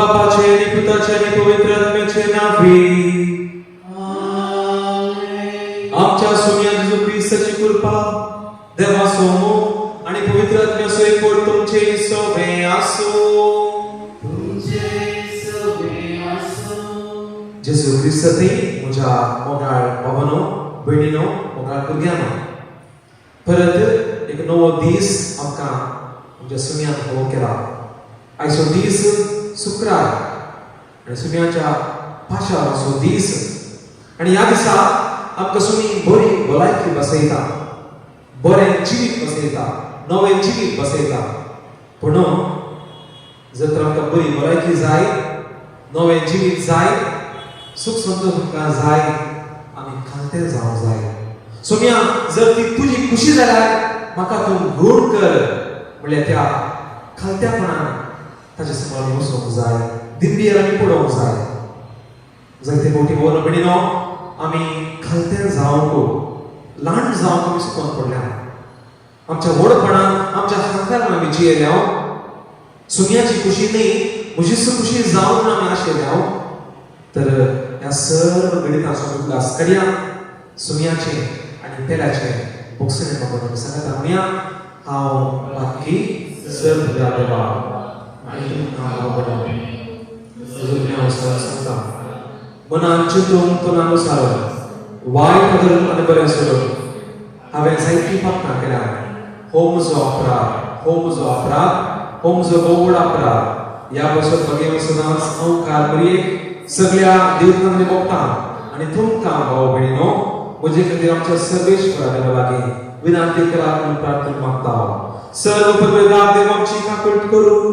बापाचे आनी पुताचे आनी पवित्र आत्म्याचे नांवी. आमच्या सोम्या जेजू क्रिस्ताची कृपा, देवाचो मोग आनी पवित्र आत्म्याचो एकवट तुमचे सोबे आसूं. जेजू क्रिस्तांत म्हज्या मोगाळ बाबानो, भयणीनो, मोगाळ भुरग्यांनो, परत एक नवो दीस आमकां आमच्या सुम्यान फावो केला. आयचो दीस शुक्रार आनी सुम्याच्या पाशाचो दीस आनी ह्या दिसा आमकां सुमी बरी भलायकी बसयता, बरें जिवीत बसयता, नवें जिवीत बसयता. पूण जर तर आमकां बरी भलायकी जाय, नवें जिवीत जाय, सुख संतोष आमकां जाय, आमी खालते जावंक जाय. सोम्या, जर ती तुजी खुशी जाल्यार म्हाका तूं गोड कर म्हणल्यार त्या खालत्यापणान ताच्या समोर आमी वचूंक जाय, दिंबियर आमी पडोवंक जाय. जायते फावटी भोवन भयणीनो, आमी खालते जावंक, ल्हान जावंक आमी चुकोन पडल्या. आमच्या व्हडपणान, आमच्या हांकारान आमी जियेल्या. सुम्याची खुशी न्ही, म्हजीच खुशी जावन आमी आशिल्ल्या. तर ह्या सर्व गणिताचो उगडास करया. सुम्याचें आनी पेल्याचें बोगसणें मागून आमी सांगता, म्हणया, हांव बाकी सर्व देवा आनी तुमकां हांव सांगता, मनान चिंतून तोंडानुसार, वायट धरून आनी बरें सोडून हांवें जायतीं पापनां केल्या. हो म्हजो अपराध, हो म्हजो अपराध, हो म्हजो भोव अपराध. ह्या पासून मागीर सदांच अंकार मरियेक, सगळ्या देवतांनी भोगता आनी तुमकां भाव भयणीनो, म्हजे खातीर आमच्या सर्वेश्वरा देवा लागीं विनंती करात म्हणून प्रार्थना मागता. सर्व पवित्र देव आमची काकूट करूं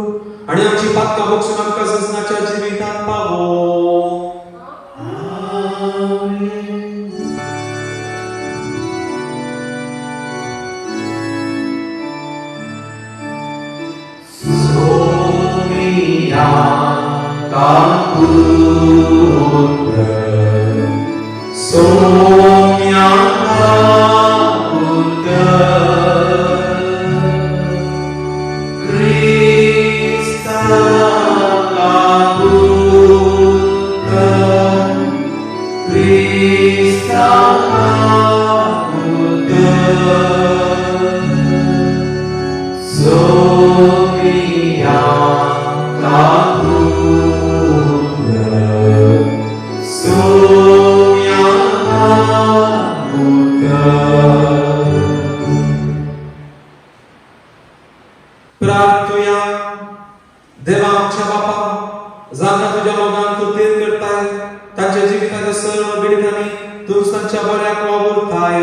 आनी आमची पातकां बक्षून आमकां सजनाच्या जिवितांत पावो. सोमिया का पुत्र, सोम्या का पुत्र, क्रिस्ता का पुत्र, क्रिस्ता का पुत्र, सोमिया का पुत्र, सोम्या का पुत्र. प्रार्थुया. देवा आमच्या बापा, जांकां तुज्या मोगान तूं थीर करताय, तांच्या जिविताच्या सर्व घडितांनी तूं तांच्या बऱ्याक वावुरताय.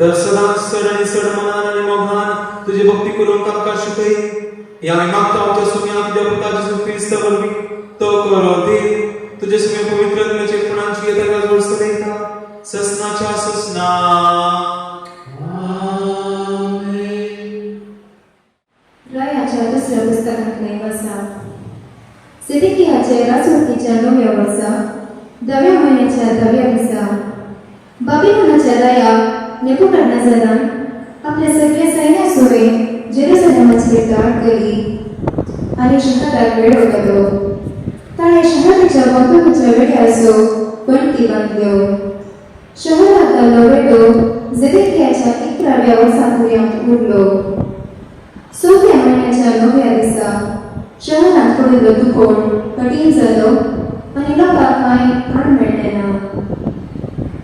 तर सदांच चड आनी चड मनान आनी मोगान तुजी भक्ती करूंक आमकां शिकय. हें आमी मागता आमच्या सुम्या तुज्या पुता जेजू क्रिस्ता वरवीं. तो करो देव तुझे सुम्या पवित्र आत्म्याचे गुणांची येता जोड चलयता ससनाच्या ससना. रायाच्या दुसऱ्या पुस्तकांतलें वाचा. सिदिकियाचे राजवटीच्या णव्या वर्सा, 10व्या म्हयन्याच्या 10व्या दिसा, बाबिलोनाच्या राया नेबुकदनेझरान आपल्या सगळ्या सैन्या सुवें जेरुसलेमाचेर धाड केली आनी शहराक वेढो घालो. ताणें शहराच्या भोंवतणच्या वेड्याचो वण्टी बांदल्यो. शहराक घाल्लो वेढो जेदेकियाच्या 11व्या वर्सा पर्यंत उरलो. 4थ्या म्हयन्याच्या 9व्या दिसा शहरांत पडिल्लो दुकोळ कठीण जालो आनी लोकांक कांय खाण मेळ्ळें ना.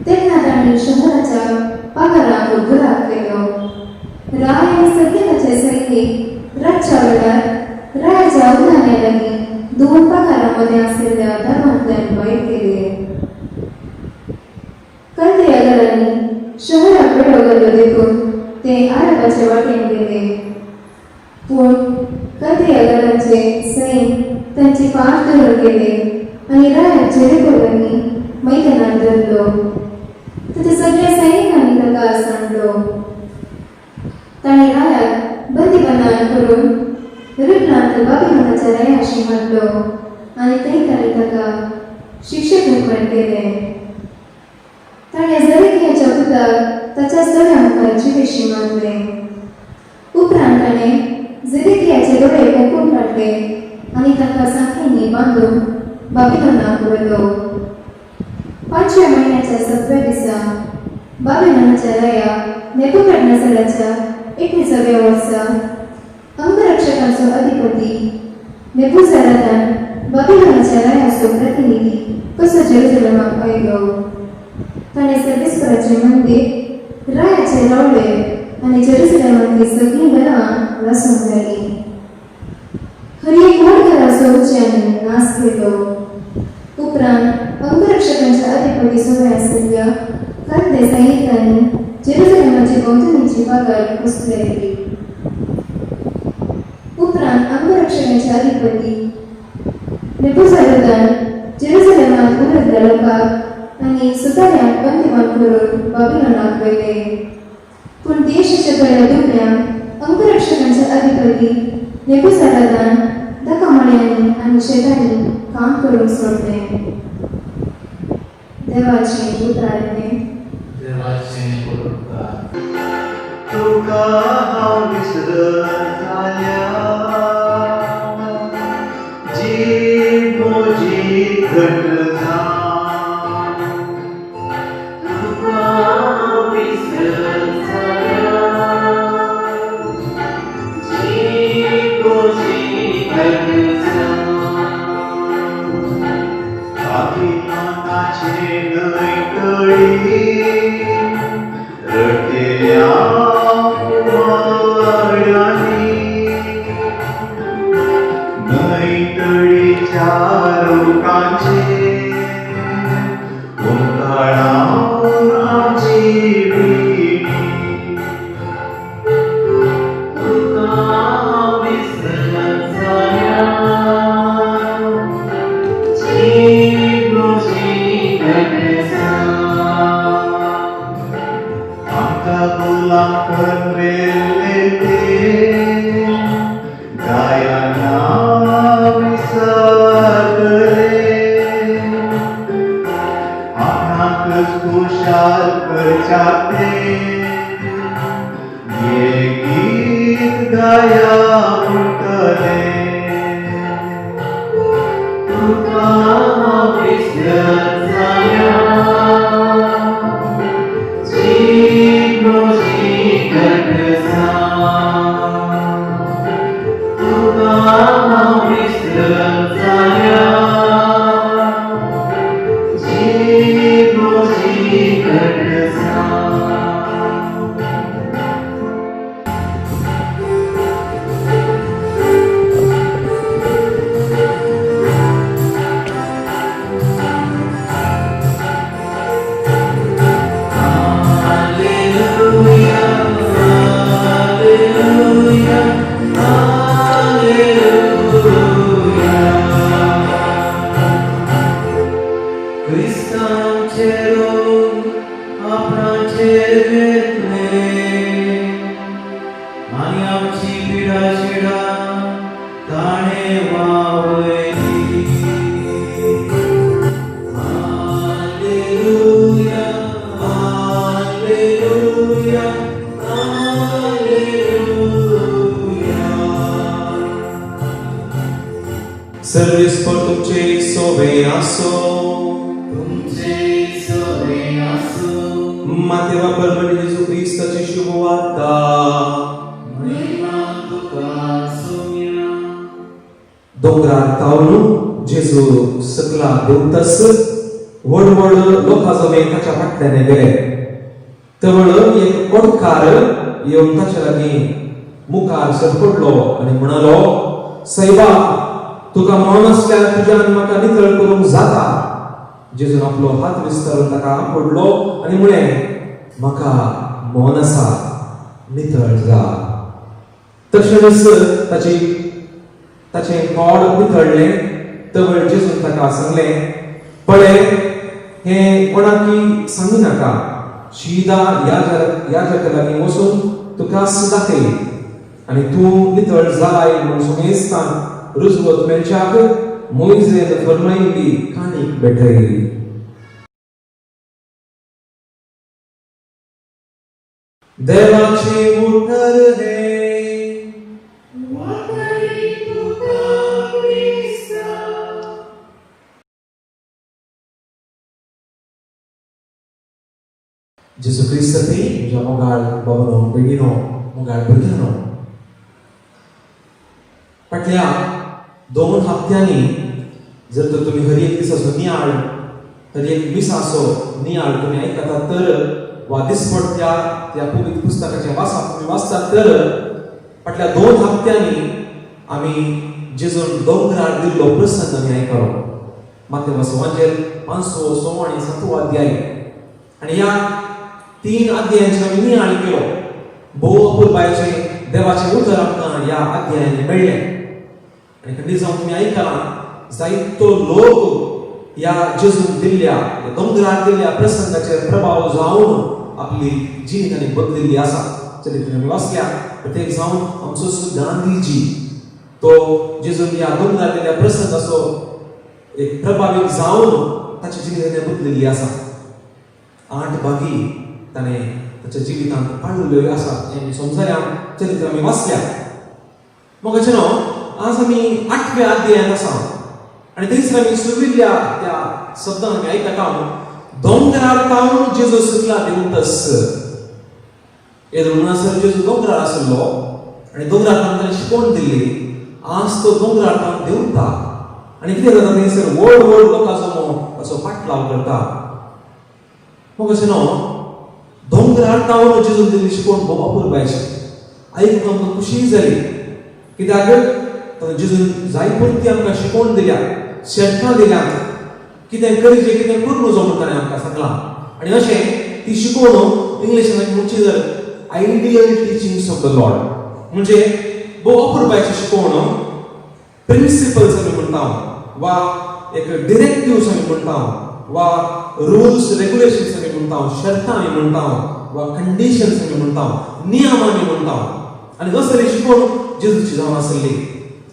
तेन्ना तांणी शहराच्या पागारांक बुराक केलो. राय आनी सगळे ताचे सैनीक रातच्या वेळार रायाच्या उद्याना लागीं दोन पागारां मदें आशिल्ल्या दारांतल्यान भायर गेले. कल्देया दलांनी शहराक वेढो घालो देखून ते आरबाचे वाटेन गेले. पूण कल्देया दलांचे सैन्य तांची फाट धरून गेले आनी रायाक जेरिको लागीं मैदानार धरलो. ताच्या सगळ्या सैनिकांनी ताका सांडलो. ताणें रायाक बंदीबंदान करून रिबलांत बाबिलोनाच्या रायाशी हाडलो आनी थंय ताणें ताका शिक्षे भोगवण केलें. ताणें जेदेकियाच्या पुताक ताच्याच दोळ्यां मुखार जिवेशी मारलें. उपरांत ताणें जेदेकियाचे दोळे ओकून काडले आनी ताका सांख्यांनी बांदून बाबिलोनाक व्हेलो. पांचव्या म्हयन्याच्या 7व्या दिसा बाबिलोनाच्या राया नेबुकदनेझराच्या 19व्या वर्सा अंगरक्षकांचो अधिपती नेबुझरादान बाबिलोनाच्या रायाचो प्रतिनिधी कसो जेरुसलेमाक आयलो. ताणें सर्वेस्पराचें मंदीर, रायाचे रावळे आनी जेरुसलेमांतलीं सगळीं घरां लासून घालीं. हर एक व्हड घराचो उज्यान नाश केलो. उपरांत अंगरक्षकांच्या अधिपती सुवे आशिल्ल्या कांदे सैनिकांनी जेरुसलेमाची भोंवतणीची बागाय कोसळयली. उपरांत अंगरक्षकांचे अधिपती नेबुझरादान जेरुसलेमांत उरिल्ल्या लोकांक आनी सुताऱ्यांक बंदिवान करून बाबिलोनाक व्हेले. पूण देशाच्या थोड्या दुबळ्यांक अंगरक्षकांचे अधिपती नेबुझरादान दाकामळ्यांनी आनी शेतांनी काम करूंक सोडलें. देवाचें उतर हें. देवाचें उपकार. तुका हांव विसरत जाल्यार जीब म्हजी घट जावन. तुका हांव विसरत जाल्यार जीब म्हजी घट जावन. बाबिलोनाचे न्हंयतळी रडटेल्या कुमारांनी, न्हंयतळीच्या रुखांचे हुमकळावन आमची बिणी. तुका हांव विसरत जाल्यार जीब म्हजी घट जावन. आमकां गुलाम करून व्हेल्ले ते गायना विसरले, आपणाकच खुशाल करच्या ते हे गीत गाया म्हणटले. तुका हांव विसरत जाल्यार जीब म्हजी घट जावन. तुका हांव विसरत जाल्यार जीब म्हजी घट जावन. Alleluia, Alleluia, Alleluia. क्रिस्तांचे रोग आपणाचेर घेतले आनी आमची पिडा शिडा ताणें वावयली. Alleluia, Alleluia, Alleluia. सर्वेस्पर तुमचे सोवे आसो. तुमचे सोवे आसूं. मातेवा परमणी जेजू क्रिस्ताची शुभवार्ता. महिमा तुका सोम्या. दोंगरार तावनु जेजू सकला देंवतस व्हड व्हड लोकां जमे ताच्या फाटल्यान गेले. तवळ एक कोटकार येवन ताच्या लागीं मुखार सरपडलो आनी म्हणालो, सैबा, तुका मन आसल्यार तुज्यान म्हाका नितळ करूंक जाता. जेजून आपलो हात विस्तारून ताका आपडलो आनी म्हळें, म्हाका मन आसा, नितळ जा. तशेंच ताचें कोड नितळलें. तवळ जेजून ताका सांगलें, पळय, हें कोणाकी सांगू नाका. शिदा याजका लागीं वचून तुकाच दाखय आनी तूं नितळ जालाय म्हूण सुमेस्तान रुजवत मेळच्याक मोयजेन फर्मायिल्ली काणीक भेटय. देवाचे उतर हें. वाकडी तुका क्रिस्ता. जेजू क्रिस्त थंय म्हज्या मोगाळ बाबानो, भयणीनो, मोगाळ भुरग्यानो, फाटल्या 2 हप्त्यांनी जर तर तुमी हर एक दिसाचो नियाळ, हर एक मिसाचो नियाळ तुमी आयकतात तर वा दिसपडत्या त्या पवित्र पुस्तकाचें वाचप तुमी वाचतात तर फाटल्या 2 हप्त्यांनी आमी जेजून दोंगरार दिल्लो प्रसंग आमी आयकलो. मातेवाचो वांजेल, पांचवो, सवो आनी सातवो अध्याय. आनी ह्या तीन अध्यायांचेर आमी नियाळ केलो. भोव अपुरबायेचें देवाचें उतर आमकां ह्या अध्यायांनी मेळ्ळें. आनी खंडीत जावन तुमी आयकलां, जायतो लोक ह्या जेजून दिल्ल्या, ह्या दोंगरार दिल्ल्या प्रसंगाचेर प्रभाव जावन आपली जिणी तांणी बदलिल्ली आसा. चरित्र आमी वाचल्या. प्रत्येक जावन आमचो गांधीजी, तो जेजून ह्या दोंगरार दिल्ल्या प्रसंगाचो एक प्रभावीत जावन ताची जिणी ताणें बदलिल्ली आसा. आठ भागी ताणें ताच्या जिवितांत पाळिल्ल्यो आसा हें आमी समजल्या, चरित्र आमी वाचल्या. मग अशें न्हू, आज आमी आठव्या अध्यायांत आसा आनी थंयसर आमी सुरविल्ल्या त्या शब्दान आमी आयकता, दोंगरार तावन जेजू सकला देंवतस. येदो म्हणसर जेजू दोंगरार आसलो आनी दोंगरार तावन ताणें शिकवण दिल्ली. आज तो दोंगरार तावन देंवता आनी कितें जाता, थंयसर व्हड व्हड लोकांचो असो पाटलाव करता. मग अशें न्हू, दोंगरार तावन जेजून दिल्ली शिकवण भोव अपुरबायची. आयकूंक आमकां खुशी जाली, कित्याक तर जेजून जाय पुरती आमकां शिकवण दिल्या, शर्तां दिल्या, कितें करचें, कितें करूं नजो म्हण ताणें आमकां सांगलां. आनी अशें ती शिकवण इंग्लिशान म्हणची जर ideal teachings of the Lord, म्हणजे भोव अपुरबायची शिकवण. प्रिन्सिपल्स आमी म्हणटा वा एक डिरेक्टिव्स आमी म्हणटा वा रुल्स रेग्युलेशन्स आमी म्हणटा, शर्तां आमी म्हणटा वा कंडिशन्स आमी म्हणटा, नियम आमी म्हणटा. आनी असली शिकवण जेजूची जावन आसली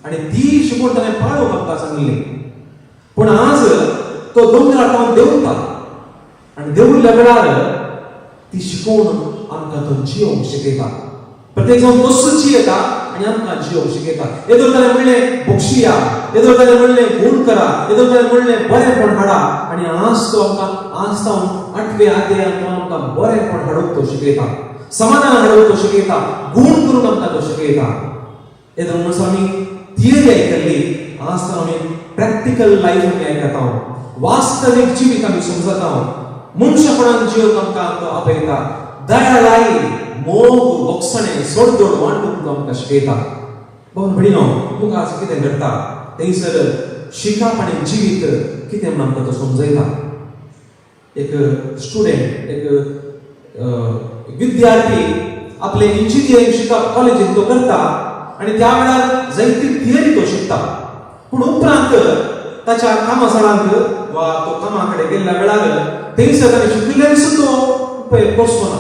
आनी ती शिकवण ताणें पाळूंक आमकां सांगिल्ली. पूण आज तो दोंगरार तावन देंवता आनी देंविल्ल्या वेळार ती शिकवण आमकां तो जियोंक शिकयता. प्रत्येक जावन तसोच जियेता आनी आमकां जियोंक शिकयता. येदोळ ताणें म्हणलें बक्षिया, येदोळ ताणें म्हणलें गूण करा, येदोळ ताणें म्हणलें बरेंपण हाडा. आनी आज तो आमकां, आज तावन आठव्या अध्यायांत तो आमकां बरेंपण हाडूंक तो शिकयता, समाधान हाडूंक तो शिकयता, गूण करूंक आमकां तो शिकयता. येदोळ म्हणसर आमी थियरी आयकल्ली, आज तर आमी प्रॅक्टिकल लायफ आमी आयकता, वास्तवीक जिवीत आमी समजता. मनशापणान जिवंक आमकां तो आपयता. दयाळाय, मोग, भोगसणें, सोडदोड वांटूंक तो आमकां शिकयता. भाव भयणीनो, मुखार कितें घडटा थंयसर, शिकप आनी जिवीत कितें म्हण आमकां तो समजयता. एक स्टुडंट, एक विद्यार्थी आपले इंजिनियरींग शिकप कॉलेजीत तो करता आनी त्या वेळार जायती थियरी तो शिकता. पूण उपरांत ताच्या कामासाळांत वा तो कामा कडेन गेल्ल्या वेळार थंयसर ताणें शिकिल्ल्यान तो उपयोग करचो ना.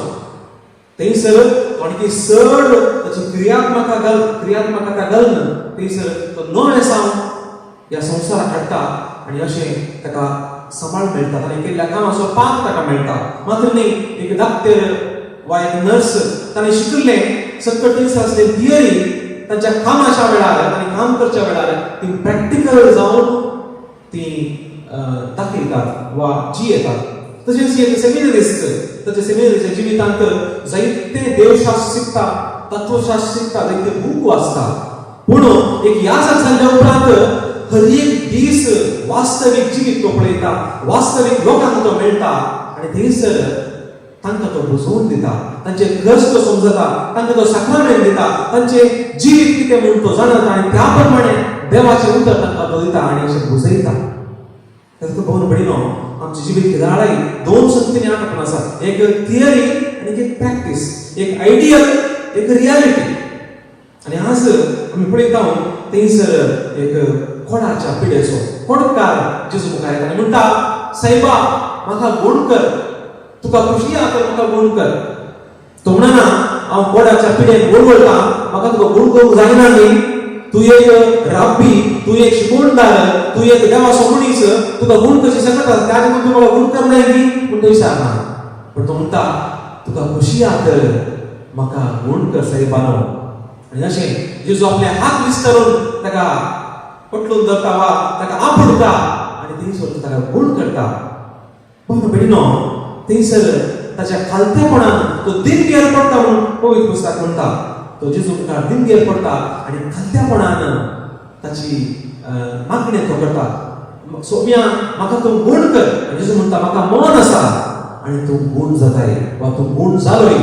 थंयसर तो आणखी चड ताची क्रियात्मकता घालून थंयसर तो नवें ह्या संवसाराक हाडटा आनी अशें ताका सांबाळ मेळटा, ताणें केल्ल्या कामाचो पाक ताका मेळटा. मात्र न्ही, एक डाक्टर वा एक नर्स, ताणें शिकिल्लें सकट थंयसर आसले थियरी, तांच्या कामाच्या वेळार आनी काम करच्या वेळार ती प्रॅक्टिकल जावन ती दाखयतात वा जियेतात. तशेंच एक सेमिनरिस्ट, ताच्या सेमिनरीच्या जिवितांत जायते देवशास्त्र शिकता, तत्वशास्त्र शिकता, जायते बूक वाचता. पूण एक याजक जाल्ल्या उपरांत हर एक दीस वास्तवीक जिवीत तो पळयता, वास्तवीक लोकांक तो मेळटा आनी थंयसर तांकां तो बुजोवन दिता, तांचे गरज तो समजता, तांकां तो साक्रामेंत दिता, तांचे जिवीत कितें म्हूण तो जाणता आनी त्या प्रमाणे देवाचें उतर तांकां तो दिता आनी अशें बुजयता. ताका भाव भयणीनो, आमचें जिवीत कित्याक दोन संगतींनी आटकून आसा, एक थियरी आनी एक प्रॅक्टीस, एक आयडियल, एक रियालिटी. आनी आज आमी पळयता, थंयसर एक कोडाच्या पिडेचो कोडकार जेजू मुखार येता आनी म्हणटा, सायबा, म्हाका गूण कर, तुका खुशी आहा तर म्हाका गूण कर. तो म्हणना, हांव कोडाच्या पिडेन वळवळटा, म्हाका तुका गूण करूंक जायना न्ही? तूं एक राब्बी, तूं एक शिकवणदार, तूं एक देवाचो मनीस, तुका गूण कशी शकता, त्या म्हणून तूं म्हाका गूण करनाय न्ही म्हूण तो विचारना. पण तो म्हणटा, तुका खुशी आहा तर म्हाका गूण कर साहेबानो. आनी अशें जेजू आपले हात विस्तारून ताका पटलून धरता वा ताका आपुडता आनी थंयसर ताका गूण करता. भाव भयणीनो, थंयसर ताच्या ताच्या खालतेपणान तो दिमगेर पडटा म्हणून पवित्र पुस्तक म्हणटा. तो जेजू मुखार दिमगेर पडटा आनी खालत्यापणान ताची मागणी तो करता, सोम्या म्हाका तूं गूण कर. आनी जेजू म्हणटा म्हाका मन आसा आनी तूं गूण जाताय वा तूं गूण जालोय.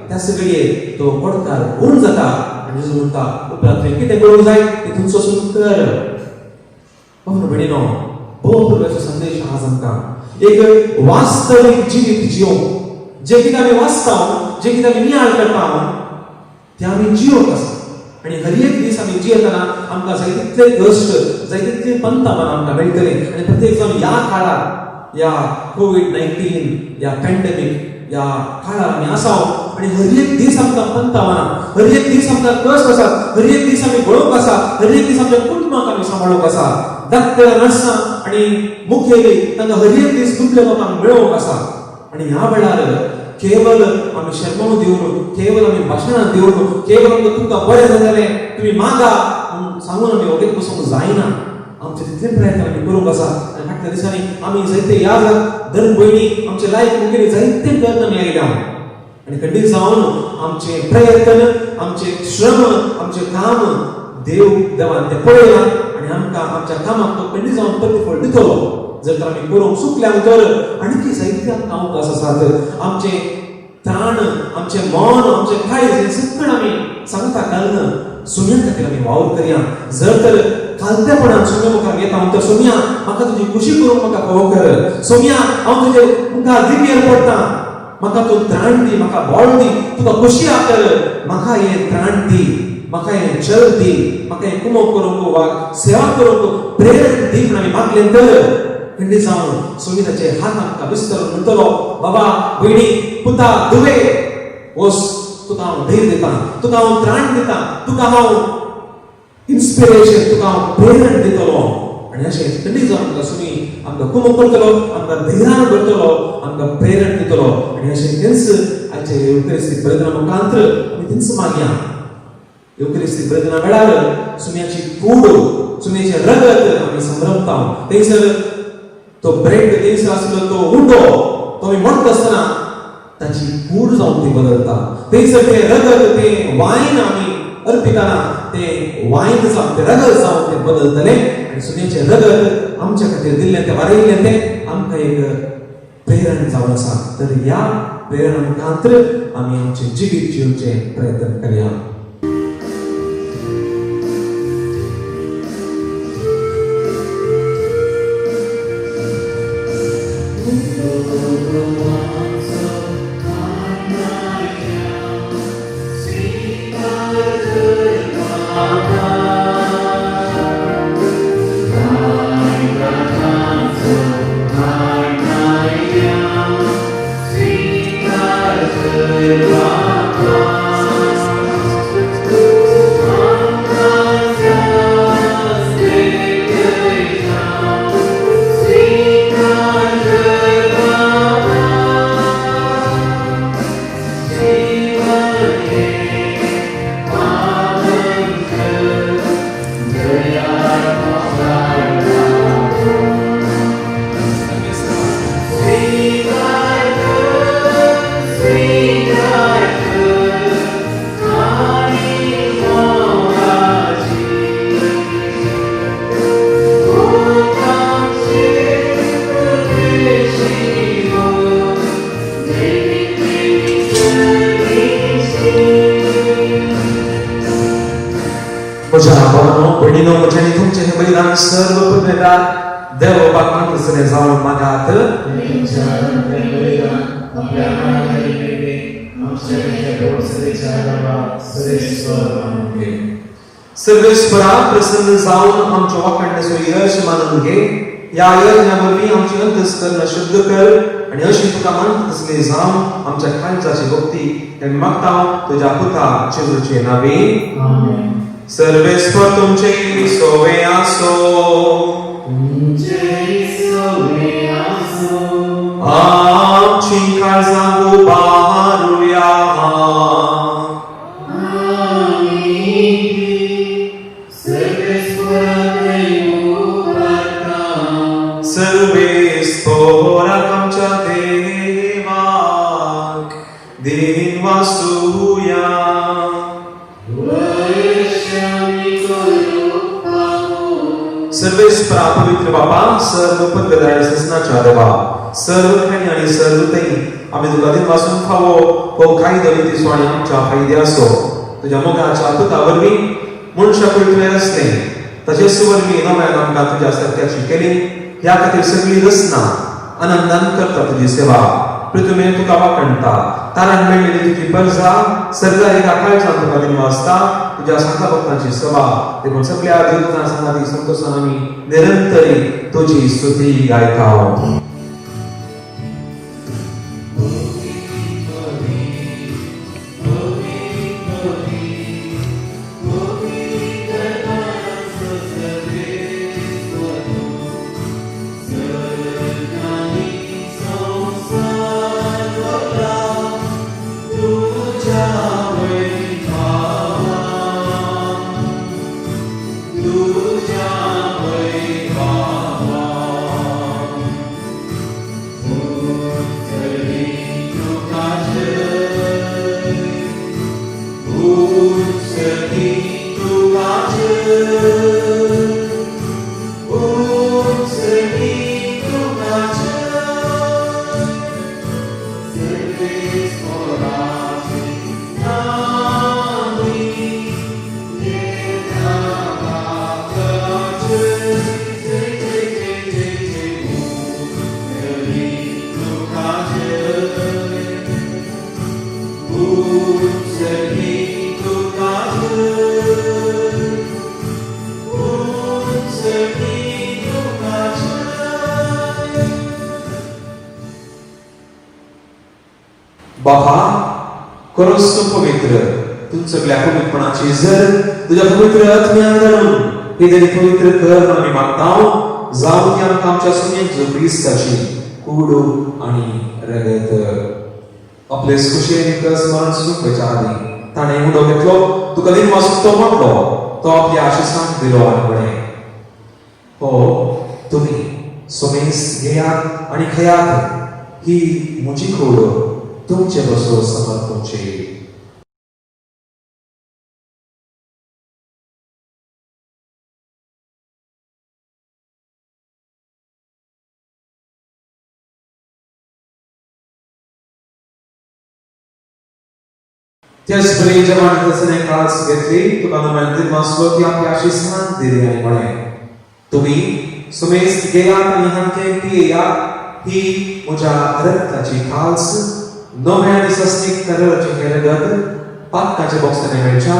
त्या सगळे तो बोटकार गूण जाता आनी जेजू म्हणटा उपरांत तुवें कितें करूंक जाय तें तूं सोसून कर. भाव भयणीनो, भोव प्रकारचो संदेश आज आमकां एक वास्तवीक जिवीत जियोवंक, जें कितें आमी वाचता, जें कितें आमी नियाळ करता तें आमी जियोवंक आसा. आनी हर एक दीस आमी जियेतना आमकां जाय तितले कश्ट, जाय तितली पंतामान आमकां मेळटली. आनी प्रत्येक जावन ह्या काळार, ह्या कोवीड-19 ह्या पॅन्डेमीक ह्या काळार आमी आसा आनी हर एक दीस आमकां पंतावाना, हर एक दीस आमकां कश्ट आसा, हर एक दीस आमी घडोवंक आसा, हर एक दीस आमच्या कुटुंबाक आमी सांबाळूंक आसा. धाकटे नर्सां आनी मुखेली तांकां हर एक दीस दुबले लोकांक मेळोवंक आसा. आनी ह्या वेळार केवल आमी शेर्मांव दिवन, केवल आमी भाशणां दिवन, केवल आमकां तुमकां बरें जातलें तुमी मागा म्हणून सांगून आमी ओगीच बसूंक जायना. आमचे तितले प्रयत्न आमी करूंक आसा. आनी फाटल्या दिसांनी आमी जायते याद धर्म भयणी आमचे लायक मुखेली जायते प्रयत्न आमी आयल्या आनी खंडीत जावन आमचे प्रयत्न, आमचे श्रम, आमचें काम देव देवान तें पळयलां आनी आमकां आमच्या कामाक तो खंडीत जावन प्रतिफळ दितलो. जर तर आमी करूंक चुकल्या तर आणखी जायते आमकां अवकाश आसात. आमचें त्राण, आमचें मन, आमचें काळीज हें सगळें आमी सांगता घालून सुम्या खातीर आमी वावर करया. जर तर खालतेपणान सुम्या मुखार येता हांव तर सोम्या म्हाका तुजी खुशी करूंक म्हाका खबर कर, सोम्या हांव तुजे मुखार दिव्येर पडटा, म्हाका तूं त्राण दी, म्हाका बळ दी, तुका खुशी कर, म्हाका हें त्राण दी, म्हाका हें चल दी, म्हाका हें कुमक करूंक वा सेवा करूंक प्रेरण दी म्हणून आमी मागलें तर खंडीत जावन सुमिताचे हात आमकां विस्तारून म्हणटलो, बाबा, भयणी, पुता, धुवे, वस, तुका हांव धैर्य दिता, तुका हांव त्राण दिता, तुका हांव इन्स्पिरेशन, तुका हांव प्रेरण दितलो. आनी अशें खंडीत जावन आमकां सुमी आमकां कुमक करतलो, आमकां धैर्यान करतलो, आमकां प्रेरण दितलो. आनी अशें तेंच आयचे येवकरिस्ती बलिदाना मुखांत्र आमी तेंच मागया. येवकरिस्ती बलिदाना वेळार सुम्याची कूड, सुम्याचें रगत आमी संभ्रमता. थंयसर तो ब्रेड, थंयसर आसलो तो उंडो, तो आमी मोडटा आसतना ताची कूड जावन ती बदलता. थंयसर तें रगत, तें वायन आमी अर्पिताना तें वायन जावन, तें रगत जावन तें बदलतलें. आनी सुम्याचें रगत आमच्या खातीर दिल्लें, तें वारयल्लें, तें आमकां एक प्रेरण जावन आसा. तर ह्या प्रेरणा मुखांत्र आमी आमचें जिवीत जिवचें प्रयत्न करया. म्हज्या भावानो, भयणीनो, म्हज्या आनी तुमचें हें बलिदान सर्व पुर्वेदार देव बापाक मानसलें जावन मागात. तुमच्या बलिदान आपल्या मनाखाली मेळणे आमच्या भोवसरेच्या देवा सर्वेस्पर मानून घे. सर्वेस्परा प्रसन्न जावन आमच्या वाखाणण्याचो यश मानून घे. ह्या यज्ञा वरवीं आमची अंतस्कर्ण शुद्ध कर आनी अशी तुका मानता तसली जावन आमच्या काळजाची भक्ती आमी मागता तुज्या पुता जेजूचे नावे. आमेन. सर्वेस्पर तुमचे सोवे आसो. तुमचे सोवे आसो. आमची काळजां उबारुया. सर्वेस्पराक उबारता. सर्वेस्पराक आमच्या देवाक. दिन वासूया. सर्वेस्परा पवित्र बापा, सर्व पदवेदार आणि ससनाच्या देवा, सर्व खेणी आणि सर्व तई आमी तुका दिन वासून फावो हो कायदो नीती आनी आमच्या फायदे असो. तुज्या मोगाच्या पुता वरवीं मनशा पृथ्वीर आसले तशेंच वरवीं नव्यान आमकां तुज्या सारक्याची केली. ह्या खातीर सगळी रचना आनंदान करता तुजी सेवा. पृथ्वी तुका वाखणता, तारान मेळिल्ली तुजी परजा सर्गार एका काळजान तुका दिन वाचता. तुज्या सांता भक्तांची सभा देखून सगळ्या देवतां सांगाती संतोषान आमी निरंतरी तुजी स्तुती गायता. बाबा करोस पवित्र तूं सगळ्या पवित्रपणाची जर तुज्या पवित्र आत्म्यान धाडून ही तरी पवित्र कर म्हणून आमी मागता. जावं ती आमकां आमच्या सुनेचो क्रिस्ताची कूड आनी रगत. आपले खुशयेन स्मरण सुचोवपाच्या आदी ताणें उडो घेतलो, तुका दिन वासून तो म्हटलो, तो आपल्या आशिसांक दिलो आनी म्हळें, हो तुमी सोमेस घेयात आनी खयात, ही म्हजी कूड तुमचे बसो समर्पणची. त्याच बरी जेवण तसने काळच घेतली, तुका नव्यान दिन वाचलो ती आपली आशिसान दिली आनी म्हळें, तुमी सुमेस्त घेयात आनी हांचें पियेयात, ही म्हज्या रक्ताची काल्स नव्या आनी सस्नीक कराराचें हें रगत पातकाच्या बोक्सांनी मेळच्या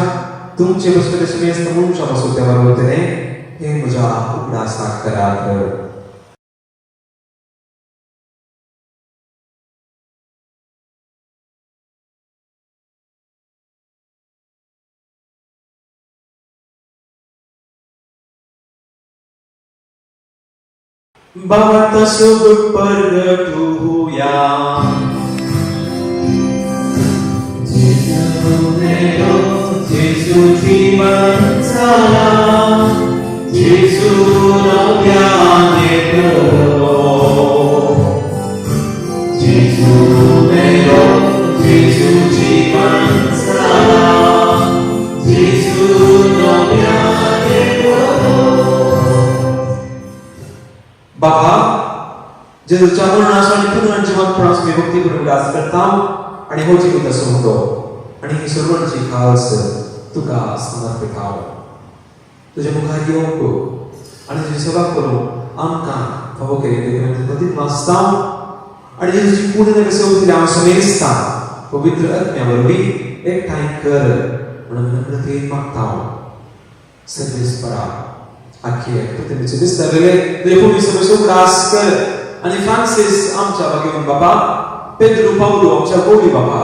तुमचे बसतले सुमेस्त मनशा बसून त्या बरोबर हें म्हज्या उगडासाक करात. बाबा सुगुट परगटूया. जेजू मेरो, जेजू जीवन झाला, जेजू नव्याने करलो. जेजू मेरो, जेजू जीवन झाला, जेजू नव्याने करलो. बाबा जेजूच्या मरणाचो आनी पुनर्जिवंतपणाचो आमी भक्तीपूर्वक उगडास करता आनी हो जिवीत असो आनी ही सर्वांची खास तुका समर्पिता. तुज्या मुखार येवंक आनी तुजी सेवा करूंक आमकां फावो केली देखून आमी तुका वाचता आनी जेजूची पूर्ण नगे हांव समेस्ता पवित्र आत्म्या वरवीं एकठांय कर म्हणून नम्रतेन मागता. सर्वेस्परा आख्खे प्रतिमेचे दिसतालेले तुजे पुणी सगळे उगडास कर आनी फ्रांसीस आमच्या बागेवन बाबा, पेद्रू पावलो आमच्या गोवी बाबा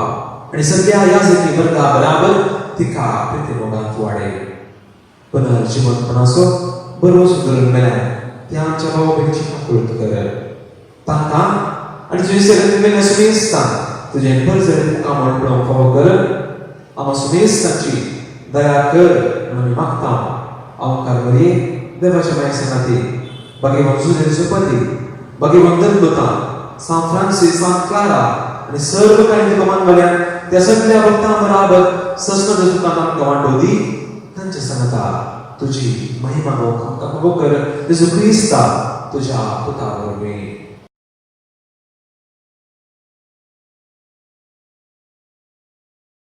आनी सगळ्या याजकी वर्गा बराबर तिका प्रिती मोगांत वाडय. पुनर्जिवंतपणाचो बरो सुदरून मेल्यार त्या आमच्या भावा भयणीची काकूळट कर. तांकां आनी तुजे सगळे मेल्या सुमेस्ता तुजें परजळीत मुखामळ पळोवंक फावो कर. आमा सुमेस्तांची दया कर म्हणून आमी मागता. अवकार वरये देवाच्या माया सांगाती बागेवन जुझे जुपती, बागेवन दंदुता, सांत फ्रांसीस, सांत क्लारा आनी सर्व कांय तुका मानवल्यान त्या सगळ्या भक्तां बराबर सस्न तुका आमकां वांटो दी, तांचे सांगता तुजी महिमा आमकां खबर कर जेजू क्रिस्ता तुज्या पुता वरवीं.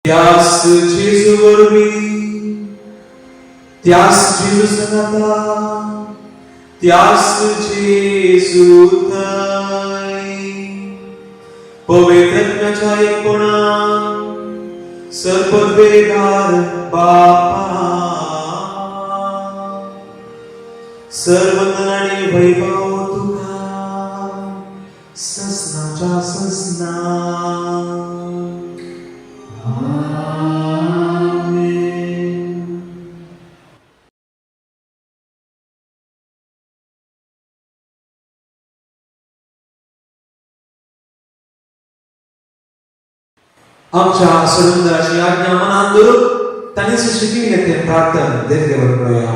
त्यास जेजू वरवीं, त्यास जेजू सांगता, त्यास जेजू थंय पवित्र एकपणान सर्ववेदार बापा सर्वंदन आनी वैभव तुका ससनाच्या ससना. आमच्या सुंदराची आज्ञा मनान धरून तांणी शिकविलें तें प्रार्थन देव म्हणुया.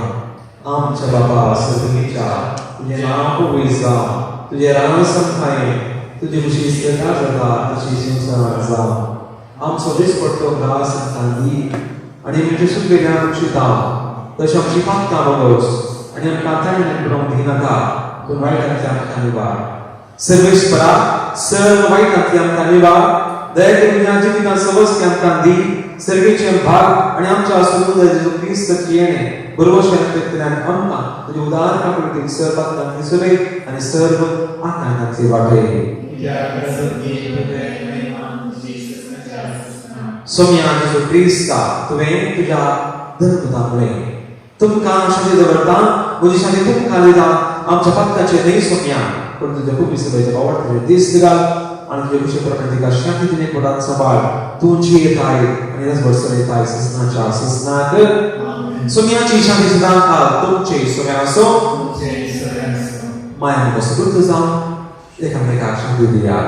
आमच्या बाबा सर्गीच्या, तुजें नांव पवित्र जावं, तुजें रान समकाय, तुजे खुशी स्वर्गात जाता तशी संवसारांत जावं. आमचो दिसपट्टो ग्रास आमकां दी आनी आमचे सुकलेल्या शिता तशें आमची पातकां बगोस आनी आमकां ताणें पडोवंक दिनाका, पूण वायटांतल्यान आमकां निवार. सर्वेस्परा, सर्व वायटांतल्यान आमकां निवार. दया करून ह्या जिवितांत समज आमकां दी, सर्गेचे भाग आनी आमच्या सुंदर जेजू क्रिस्ताची येणे बरोबर शरण आमकां तुजे उदार काकुळटीन सर्व पातकांतली सुरय आनी सर्व आकांतांतली वाटय. सोम्या जेजू क्रिस्ता, तुवें तुज्या धर्मता मुळे तुमकां शांती दवरता, म्हजी शांती तुमकां दिता. आमच्या पातकाचे न्हय सोम्या, पूण तुज्या खूब सभेच्या बावडटाचे दीस घाल आनी तुजे खुशे प्रमाणे तिका शांती तिणे पोटात सांबाळ. तूं जियेताय आनी त्याच वर्सर येताय ससनाच्या ससनाक. सोम्याची शांती सदां काल तुमचे सोम्या आसो. माया समृद्ध जावन एकामेकाक शांती दिया.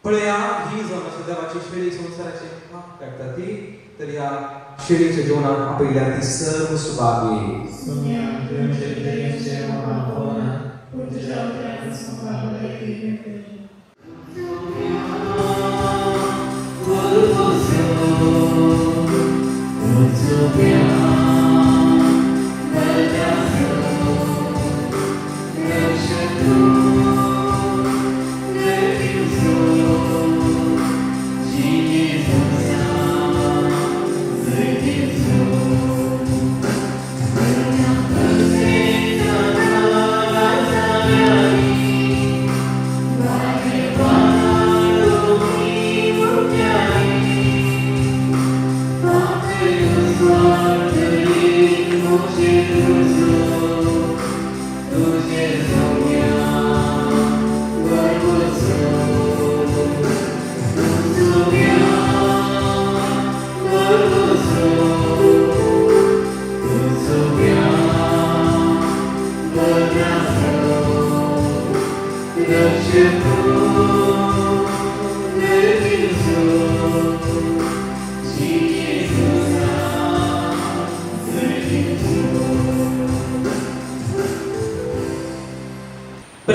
पळया, ही जावन आसा देवाची शेळी, संवसाराचे पाप काडटा ती, तर ह्या शेळीच्या जेवणाक आपयल्या ती सर्व सुभागी. Bye.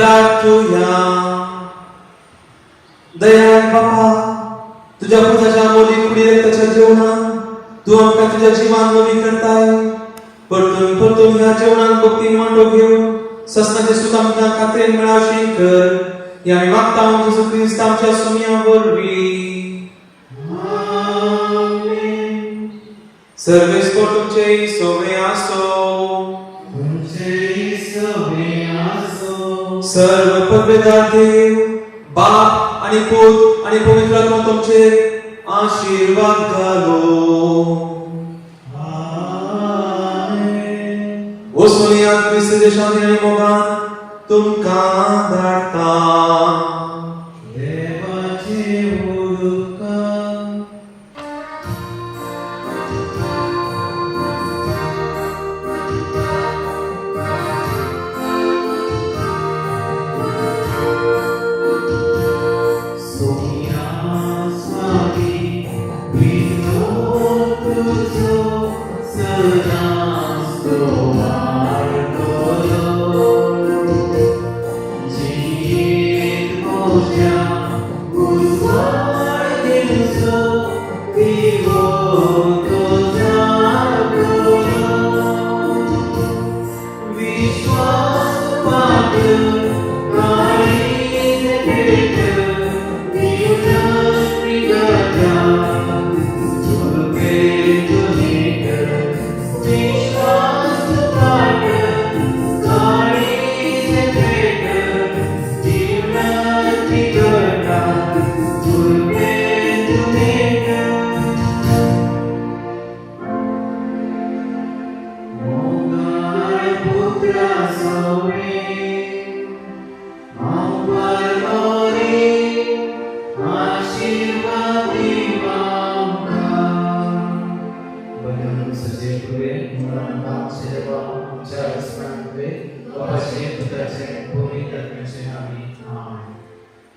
प्रार्थुया. दयाळ बापा, तुझ्या पुताच्या मोली कुडी रक्ताच्या जेवणान तूं आमकां तुज्या जिवान नवी करताय. परतून परतून ह्या जेवणान भक्तीन मांडो घेवन ससनाचे सुख आमकां खात्रेन मेळाशी कर. हे आमी मागता जेजू क्रिस्त आमच्या सुमया वरवीं. सर्वेस्पर तुमचे सोवे आसो. तुमचे सवे आसो. सर्व पदवेदार देव बाप आणि पूत आणि पवित्र आत्मा तुमचे आशीर्वाद घालो. आमेन. वचून क्रिस्त शांती आणि मोगान तुमकां धाडटा. देवाचे उपकार. सोनिया स्वामी विनोद तुझो सदांच वाडटलो. जियेत मोज्या उजवाड दिवचो दिवो तो जागलो. विश्वास पात्र काळीज भेट दिवनास प्रियता कृपेतुनीट. विश्वास पात्र काळीज भेट दिवनास प्रियता कृपेतुनीट. मोगाळ पुत्रा सोवे हांव परवरी आशिर्वादी आमकां. बंधूंनो सजे पुरे म्हणून आमचे देवा आमच्या स्मरण पुरे बापाचे पुत्राचे पवित्र आत्म्याचे नामी. आमेन.